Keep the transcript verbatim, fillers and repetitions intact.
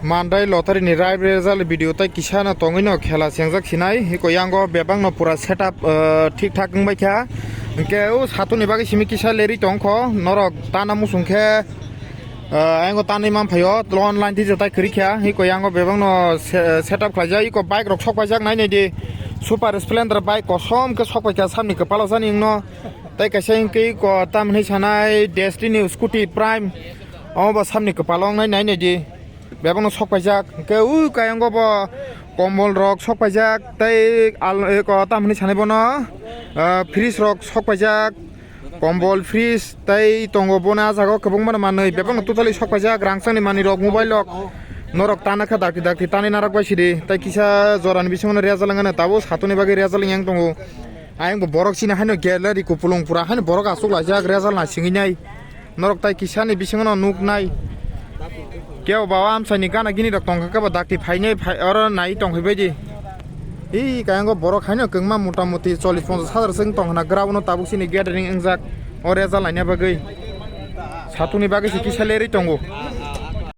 Mandai lottery ni rai result video tai kisa no tongwi no khela chengjak sinai. Hiko yango bebak no pura setup, eh, thik thak wngbai kha. Hwnkhe o satuni bagwi simi kisa lerwi tong kho. Norok tana musung khe, eh, yango tanwi man phaio. Online di jotai kwrwi kha. Hiko yango bebak no se-, setup khlaijak. Iko bike rok sok paijak nai nai di. Super Splendor bike kosom khe sok pai kha samni kwpalo jani wngno. Tai kaisa hwnkhe iko tam hinwi sanai Destiny Scooty Prime. Omo bo samni kwpalo wngnai nai nai di. Bebakno sok paijak. Hwnkhe ui kayango bo kombol rok sok paijak. Tei al-, eko tam hinwi sanai bono, ah, fridge rok sok paijak. Kombol, fridge tei tongo bono ah jaga o kwbangma manwi. Bebakno totally sok paijak. Rangchakni manwi rok, mobile rok. Norok tana khe dakti dakti tanwi narwk bai sidi. Tei kisa jorani bisingo no rejal wngmano tabuk satuni bagwi rejal wngya wng tongo. Ayang bo borok chini haino gallery kupulung pura haino borok aswk laijak rejal naisingwi nai. Norok tai kisani bisingo no nuknai. Kebo baba amsaini gana gini rok tongkha kebo dakti phainai phai oro nai tongphai baidi. Ih, kayango borok haino kwngma mota moti chollish ponchash hajar swng tongkhna ground no tabuk chini gathering wngjak o rejal naina bagwi. Satuni bagwi se kisa lerwi tongo.